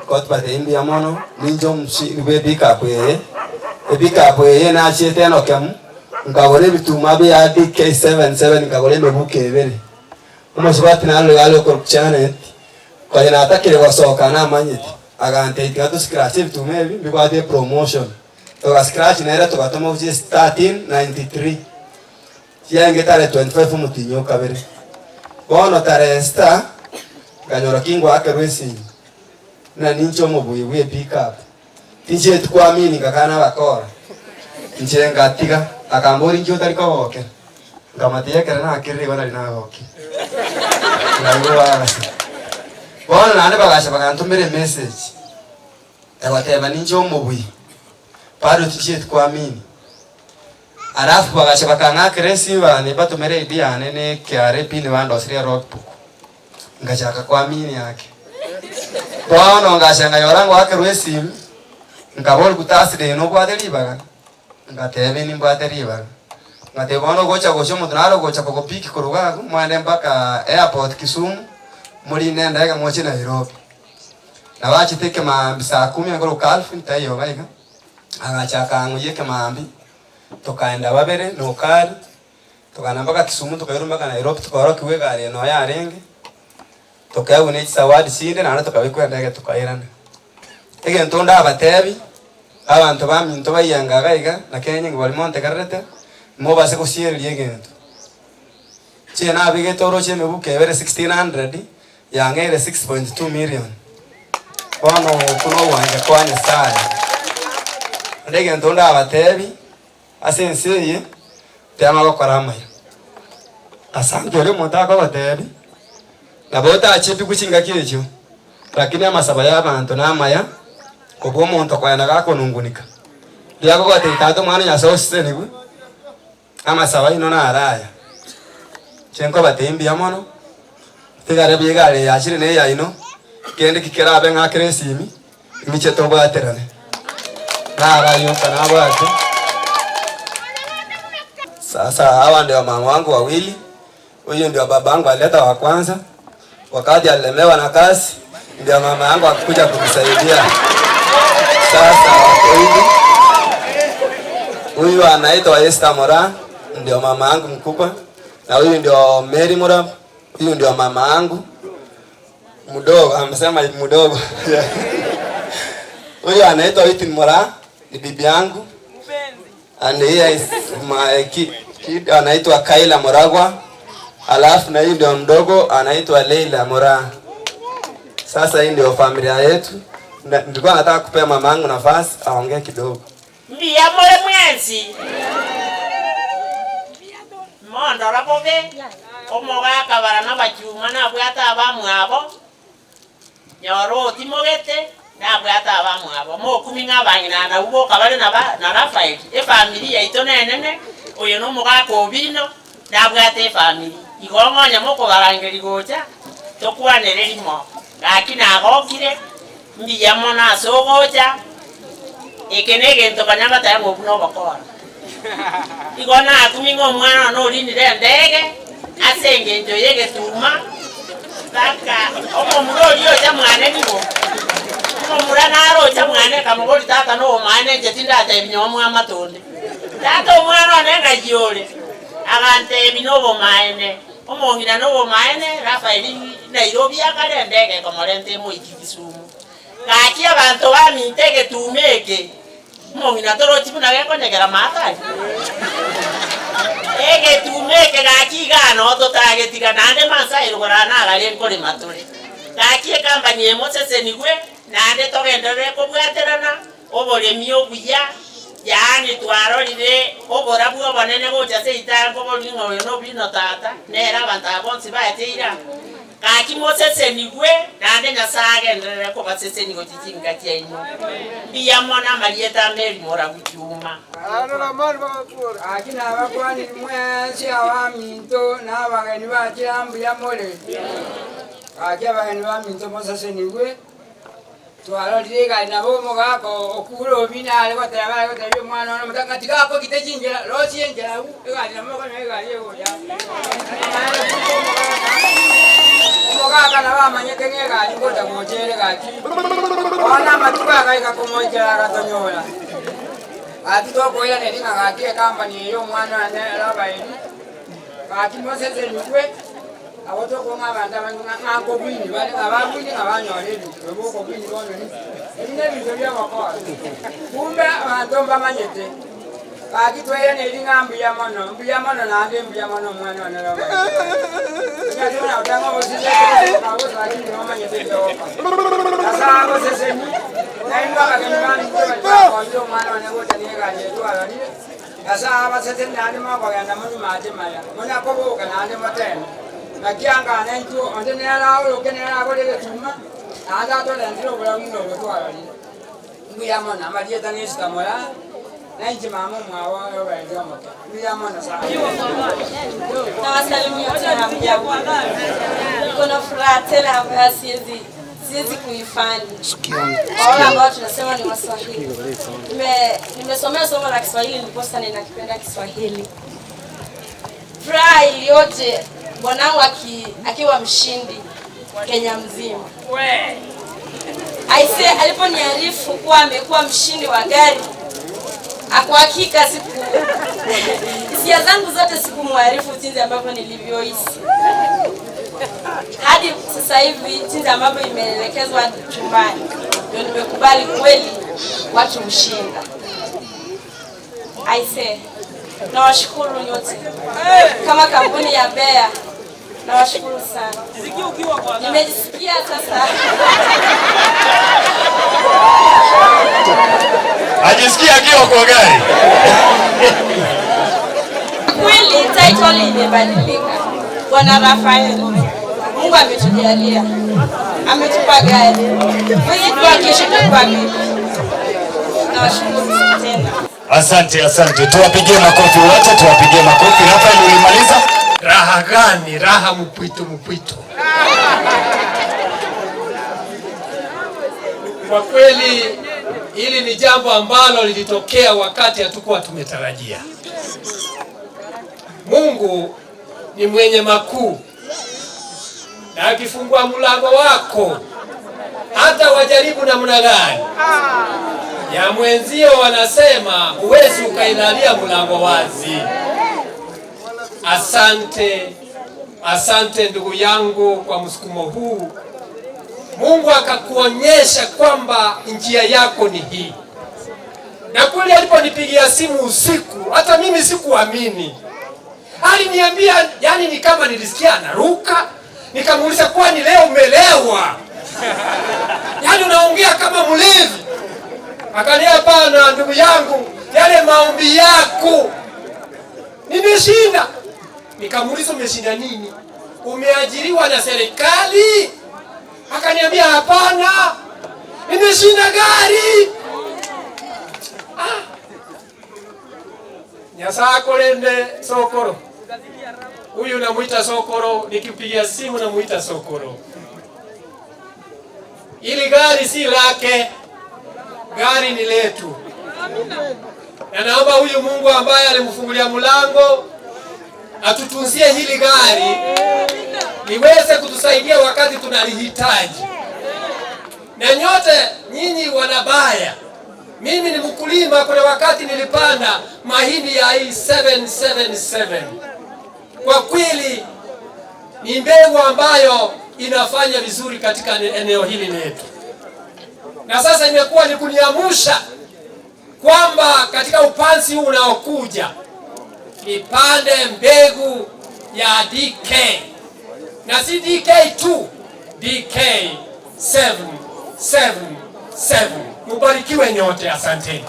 Nkotibatebia mbuya mono, ninche omochie bwe pickup eye, epickup eye nachiete enokemu, nkagora ebituma bia DK77 nkagora emebuko ebere. Omosubati naro iga are okorokwa Janet, konya natakire gosoka namanyeti, agantebia tiga to scratch ebituma ebi mbibwate epromotion. Toga scratch nere togatoma gochia 1393. Chiaenge tarehe 25 omotienyi o kabere. Bono tarehe sita nkanyora ki ngoakerwa esimi ng'a ninche omobui bwe pick-up. Tinchieti kuamini ngakana abakora. Inche ngatiga, akamboria inki otari kogokera? Nkamotebi ekero nakerire igo nari nagokire. Nkaigwa bagase. Bono naende bagacha bagantomera emessage egoteba ninche omobui bado tinchieti kuamini. Alafu bagacha bakang'akera esibani batomere ID yane ne KRA pin bandosirie logbook. Ngachaka kuamini ake. Bono ngacha nkanyora ngoakerwa esimu, nkaborigwa Thursday nobwate ribaga? Ngateba nimbwate ribaga. Ngateba bono ogocha gocha omonto nare ogocha kogopick korwa iga abwo moende mpaka airport Kisumu, morine endege moche Nairobi. Nabo achete ekemaambia saa kumi nkorwa Calvin taiyo iga iga. Agacha akang'oyia ekemaambia, tokaenda babere na Okari, tokagenda mpaka Kisumu, tokairwa mpaka Nairobi, tokaorokigwa egari eye noyo yarenge, tokaegwa ne chisawadi chinde naende tokabekwa endege tokairana. Egento ndabatebi, abanto baminto baiyenga iga iga, na Kenya engima baria montegererete, mobase gosiereria egento. Chinya nabegete oroche emebuko ebere 1600, Yang'eire 6.2 million. Bono okwo nogwancha kwa Nyasaye. Naende egento ndabatebi, ase ense eye, tema gokora amaya. Asante oria omonto akogotebi, nabo otachepigwe chingaki echio, lakini amasabo ya abanto namaya, kobua omonto koenda gakonungunika. Riria akogotebi tata omwana Nyasaye osesenigwe, Amasabo aino naro aya, inche nkobatebia mbuya mono, tigare buya egari eye yachire neyaino, kende ki kerabe ng'akere esimi, ing'iche tobwaterane. Naro ayio nka nabwate. Sasa hawa ndio mama wangu wawili, huyu ndio babangu alileta wa kwanza, wakati alilemewa na kazi ndio mama yangu akakuja kumsaidia. Sasa wako hivi, huyu anaitwa Esther Mora, ndio mama yangu mkubwa, na huyu ndio Mary Mora, huyu ndio mama yangu mdogo, amesema mdogo huyu anaitwa Whitney Mora, ni bibi yangu and here is my kid, kid anaitwa Kaila Moragwa, alafu na hii ndio mdogo anaitwa Leila Mora. Sasa hii ndio familia yetu. Na- Nilikuwa nataka kupea mama yangu nafasi aongee kidogo. Mbuya more mwensi, mondora bobe, omogaka bara nabachuma nabwate abamwabo, Nyora otimogete, nabwate abamwabo, mokumi ng'a abang'ina nabwo boka bare na na Rafaeli, efamiri yaito nenene, oyo nomogaka Obino, nabwate efamiri. Igo ng'onya mokobarangeria gocha, tokwanere rimo. Gaki nagokire, mbuya mono ase ogocha, eke negento konya ngoteba ng'a obwo nobokora. Igo nakumi ng'a omwana one orinire endege ase engencho y'egetuma, mpaka omomura oria ocha mwane nigo. Omomura naro ocha mwane nkamoboria tata nobomaene inche tindatebia nyowe mwamato onde. Tata omwana one ng'ai ore? Agantebia nobomaene, omong'ina nobomaene, Rafaeli Nairobi akare endege ekomorenta emoikie Kisumu. Gaki abanto baminto egetuma eke. Omong'ina torochi buna gekonyegera maate aria? Egetuma eke gaki igaa noo totagetiga, naende Maasai rogoro aa nagare nkorema tore. Gaki ekambani eye mosesenigwe, naende togenderere kobwaterana oboremi obuya, yaani twarorire oborabu obonene gocha seito aa nkoboria ng'a oyo nobino tata, nere abanto aba bonsi bacheire aa. Gaki mosesenigwe, naende Nyasae agenderere kobasesenia gochia chinka chiaino. Mbuya mono amarieta a Mary Moragu Juma. Gaki nabakwaniri mwensi abaminto na abageni bachire aa mbuya more. Gaki abageni baminto mosesenigwe, twarorire egari nabo omogaka okure obi nare goteba are gotebia omwana one omotangi ng'a tiga akogite chinchera, rosia enchera abwo egari nabo okonyora egari egocha. Omogaka. Omogaka nabo amanyete ng'a egari ngocha gocha ere gaki. Bono amatuko agaika komoikera agatonyora. Gaki tokoiraneria ng'a gaki ekampani eye omwana one Rafaeli, gaki mosesenigwe, Abo tokong'a abanto abange ng'a ng'a nkobwini bare, ng'a babwini ng'a banyore ebinto, obo okobwini bono ninki? Ebi nebinto bi'ogokora. Kumbe abanto mbamanyete, gaki twairaneirie ng'a mbuya mono, mbuya mono naende mbuya mono omwana one Robert. Onye tona gotanga obosese boka lakini nomanyete eki ogokora. Nyasae agosesenie, naintwe abageni baminto baria bakonyire omwana one gocha negari eye twarorire. Nyasae abasesenie naende mokogenda monywe mache maya, muna koboka naende moteme. Naki anga naintwe onde nere aoroke nere agore egetuma, naende atorentire oborabu buna obo twarorire. Mbuya mono, amarieta n'esita moraa, na inche mama omwabo Robert omoke. Mbuya mono sana. Nawasalimu nyote hamjambo. Niko na furaha tele ambayo siwezi siwezi kuifanya. Kwa wale ambao tunasema ni Waswahili. Nime nimesomea somo la Kiswahili ndiposa ninakipenda Kiswahili. Furaha iliyoje bwanangu aki, akiwa mshindi Kenya mzima. Aise aliponiarifu kuwa amekuwa mshindi wa gari, kwa hakika siku hisia zangu zote sikumwarifu jinsi ambavyo nilivyohisi hadi sasa hivi jinsi ambavyo imeelekezwa chumbani, ndio nimekubali kweli watu hushinda. Aise, nawashukuru nyote kama kampuni ya Bea, nawashukuru sana. Nimejisikia sasa Ajisikia akiwa kwa gari. Kweli title imebadilika. Bwana Rafael, Mungu ametujalia, ametupa gari. Mwezi kwa kesho itakuwa vipi? Nawashukuru tena. Asante, asante. Tuwapigie makofi wote, tuwapigie makofi. Rafael, ulimaliza? Raha gani? Raha mpwito mpwito. Kwa kweli hili ni jambo ambalo lilitokea wakati hatukuwa tumetarajia. Mungu ni mwenye makuu, na akifungua mlango wako hata wajaribu namna gani ya mwenzio, wanasema huwezi ukailalia mlango wazi. Asante, asante ndugu yangu kwa msukumo huu. Mungu akakuonyesha kwamba njia yako ni hii. Na kweli aliponipigia simu usiku, hata mimi sikuamini. Aliniambia, yani ni kama nilisikia anaruka. Nikamuuliza, kwani leo umelewa? Yaani unaongea kama mlevi. Akaniambia, hapana ndugu yangu, yale maombi yako nimeshinda. Nikamuuliza, umeshinda nini? Umeajiriwa na serikali? Akaniambia hapana, nimeshinda gari. Ah. Nyasaye akorende sokoro. Huyu namuita sokoro, nikimpigia simu namuita sokoro. Ili gari si lake, gari ni letu. Na naomba huyu Mungu ambaye alimfungulia mlango atutunzie hili gari liweze kutusaidia wakati tunalihitaji. Na nyote nyinyi wanabaya, mimi ni mkulima. Kuna wakati nilipanda mahindi ya hii 777 kwa kweli ni mbegu ambayo inafanya vizuri katika eneo hili letu, na sasa imekuwa ni kuniamusha kwamba katika upanzi huu unaokuja nipande mbegu ya DK na si DK tu, DK 777. Mubarikiwe nyote, asanteni.